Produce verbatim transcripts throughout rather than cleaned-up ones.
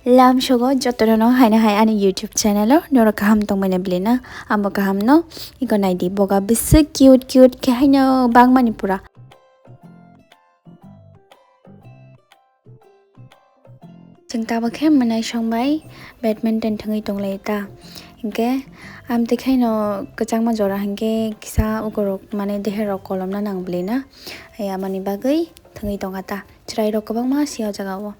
Lamsogo jotono no haino hai ani YouTube channel o norok kaham tongmani bwlwi na, amo kaham no. Iko naidi boga bisi cute cute khe haino bangmani pura. Chwng tabuk khe mwnai song bai badminton thwngwi tonglaio ta. Hinkhe amtwi khaino kwchangma jora hinkhe kisa ukorok mane deherok kolomna nang bwlwi na. Ayamani bagwi thwngwi tongkha ta. Chwrairok kwbangma si o jaga o.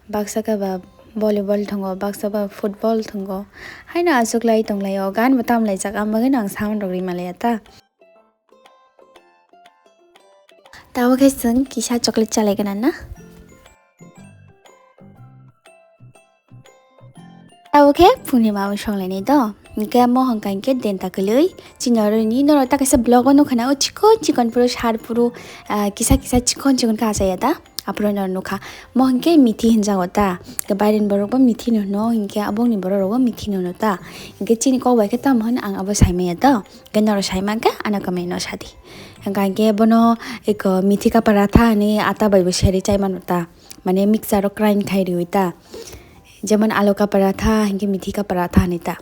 Baksa khe ba volleyball thwngo, baksa ba football thwngo. Haino achuklai tonglaio, gan bo tamlaijak, ang bagwino ang sound rok rimalaia ta. Tabuk khe chwng kisa chocolate chalaigwna na. Tabuk khe phungni mamung songlainai do. Hinkhe mohon kankhe denta kwlwi chini oro ni norok ta kaisa vlog o nukha na o chikon chikon phuru sar phuru, ah, kisa kisa chikon chikon khe achaiya ta. Aphuru norok nukha. Mohon khe mithi hinjago ta. Khe bairen borok bo mithi no hino hinkhe aboni borok rok bo mithi no hino ta. Hinkhe chini kok bai khe tamo hwn ang abo saimanya to. Hinkhe norok saimankhe ano kwmwi no sadi. Hinkhe bono eko mithi ka paratha hinwi ata bai bo seri chai mano ta. Mane mixture o grind khai riwi ta. Jemon alu ka paratha hinkhe mithi ka paratha hinwi ta.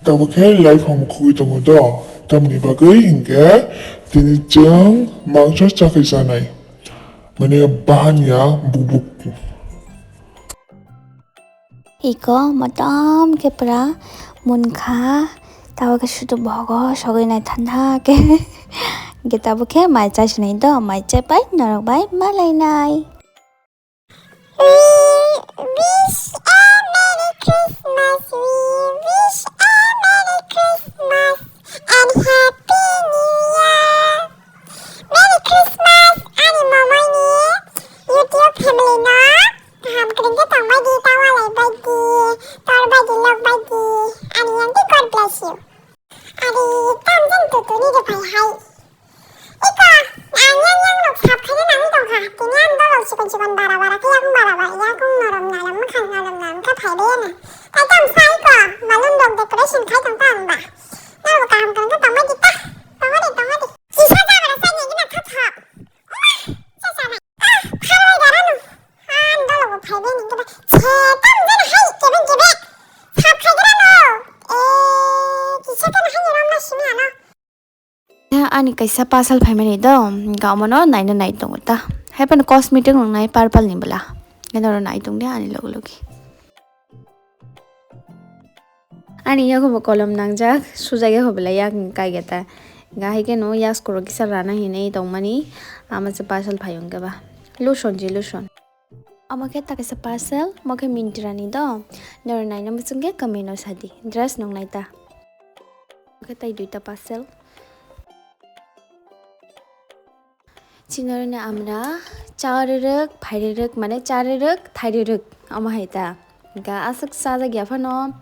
Tabuk khe life hamkhugwi tongo do, tamni bagwi hinkhe tini chwng mangsa chakhe chanai, mane bahan ya bubuk. Iko motom khe pura munkha, tabuk khe sudu bogo sogwi naithantha khe. Hinkhe tabuk khe mai chasinai do, mai chaipai norok bai malainai. We wish a Merry Christmas, we wish a Merry Christmas and Happy New Year. Merry Christmas, ani momoini YouTube family no. Kaham kwrwngkhe tongbaidi, tawalai baidi, tor baidi, lok baidi. Ani yang di God bless you. Ari, tamjani tutuni de phai hai. Iko, ang yang yang rok sap khaina nangwi tongkha. Tini ang dolok chikon chikon bara bara khe yakung bara bara yakung norom nalam mwkhang norom nalam khe phai de na. Tai tam sai ko, balloon rok decoration khai tong ta ang ba. Nang bo kaham kaham khe tongma di ta. Tongma di, tongma di. Kisa jabra sai ni gina thot thot. Uma, sa sa na. Ah, phai bai gara no. Han dolok bo phai de ni gina. Che, tamjani hai, kebe kebe. Sap khai gra no. Eh, kisa khe hai ni rom na simi ano. Ani kaisa parcel phaimani do, hinkhe omono naina nai tongo ta. Haiphano cosmetic rok nai purple ni bwla. Hinkhe norok nai tong di ani logi logi. Ani yago bo kolom nangjak, sujak yago belai yak ni kaigeta. Hinkhe haikhe no yaskuro kisa rana hinwi tongmani, ama se parcel phai hinkhe ba. Lotion je lotion. Omo khe ta kaisa parcel, omo khe Myntra ni do. Norok naina muchung khe kwmwi no sadi. Dress nung nai ta. Omo khe tai duita parcel. Chini oro ni amra cha rwrwk, phai rwrwk, mane cha rwrwk, thai rwrwk, omo hai ta. Hinkhe aswk chajak ya phano,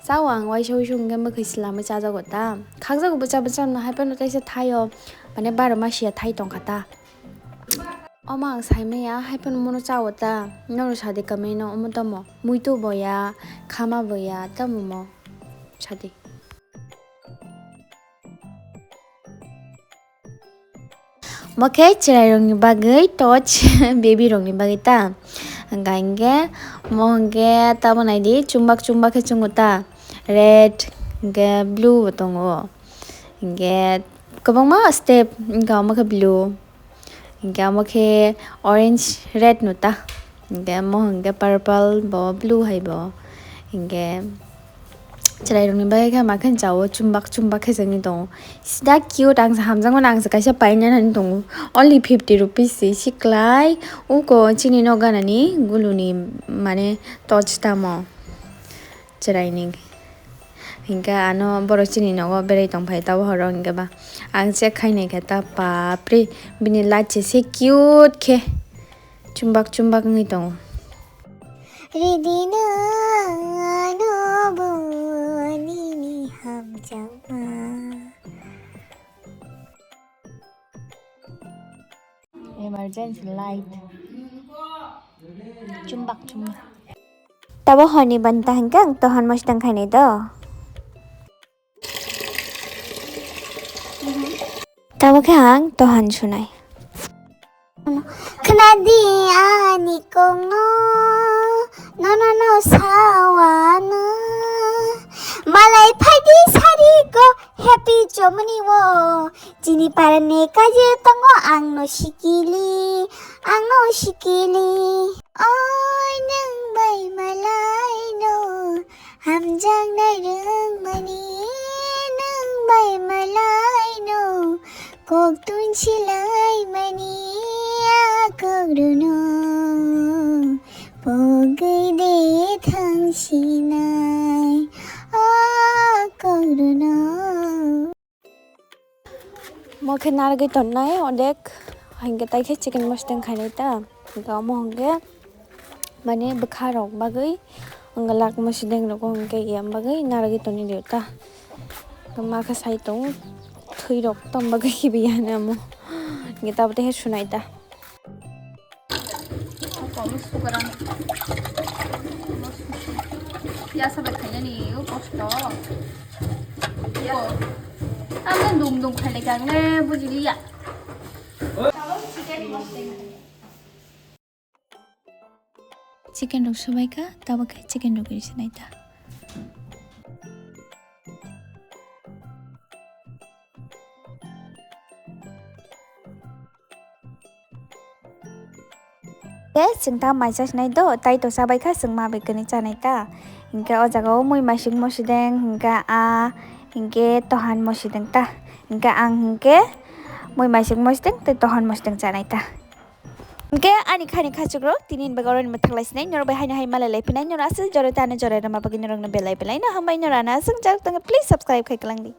chao ang waisa waisa hinkhe mwkhwi swlamwi chajago ta. Khakjago bwcha bwcha no hai phano kaisa thaio, mane baro masiya thai tongkha ta. Omo ang saimaya, hai phano mono chao ta. Nono sadi kamino omo tamo. Muitu boya, khama boya, tamo mo. Sadi. Mo khe chwrairokni bagwi torch, baby rokni bagwi ta. Hwnkha hinkhe, mo hinkhe tamo naidi, chumbak chumbak khe chungo ta. Red, hinkhe blue bo tongo. Hinkhe kwbangma step, hinkhe omo khe blue. Hinkhe omo khe orange red no ta. Hinkhe omo hinkhe purple bo blue hai bo. Hinkhe chwrairokni bagwi khe ma khe jao chumbak chumbak khe jagwi tongo. Sida cute ang se hamjakmano ang se kaisa painani tongo. Only fifty rupees se siklai uko chini nok ganani guluni mane torch tamo chwraini. Hinkhe ano borok chini nogo berai tongphai ta bohrok hinkhe ba. Ang check khai naikhe ta bapre bini light se se cute khe chumbak chumbak wngwi tongo. Ridino ano bo nini hamjakma. Emergency light. Chumbak chumbak. Tabo horni banta hinkhe ang tohon mosdang khainai do. Oke ang tohan sunai. Khnadi ani kongno, nono no sawano. Malai phaidi sari go happy chomani wo. Chini parani kaje tongo ang no sikili, ang no sikili. Oi nang bai malai no, hamjang nai rung mani, nang bai malai no. Kok tun silai mani a kok runo pogwi de thang sinai a kok runo. Mo khe narwgwi tonnai odek, hinkhe tai khe chicken mosdeng khainai ta, hinkhe omo hinkhe. Mane bwkha rok bagwi wngkha lak mosodeng rogo hinkhe yang bagwi narwgwi tongwi rio ta. Ma khe sai tong thwi rok tong bagwi khibi ya hinwi amo hinkhe tabuk tei khe sunai ta. Yasa bai khainani o kosto. Yo. Amo dum dum khaile gangle bujiliya. Chicken rok subai kha, tabuk khe chicken rok risi nai ta. Khe chwng ta mai chasi nai do, tai to chabai kha, chwng ma bai kwnwi chanai ta. Hinkhe o jaga o mui maising mosideng, hinkhe a, hinkhe tohan mosideng ta. Hinkhe ang hinkhe mui maising mosideng tei tohan mosideng chanai ta. Hinkhe ani khani khachukrok tini ni bagwi oro ni mwthang lai sinai, norok bai haino hai malai lai phinai, norok aswk jora tei ano jora rwma bagwi norok no belai belai no hambai, norok ano aswk jak tongo, please subscribe khai kwlang di.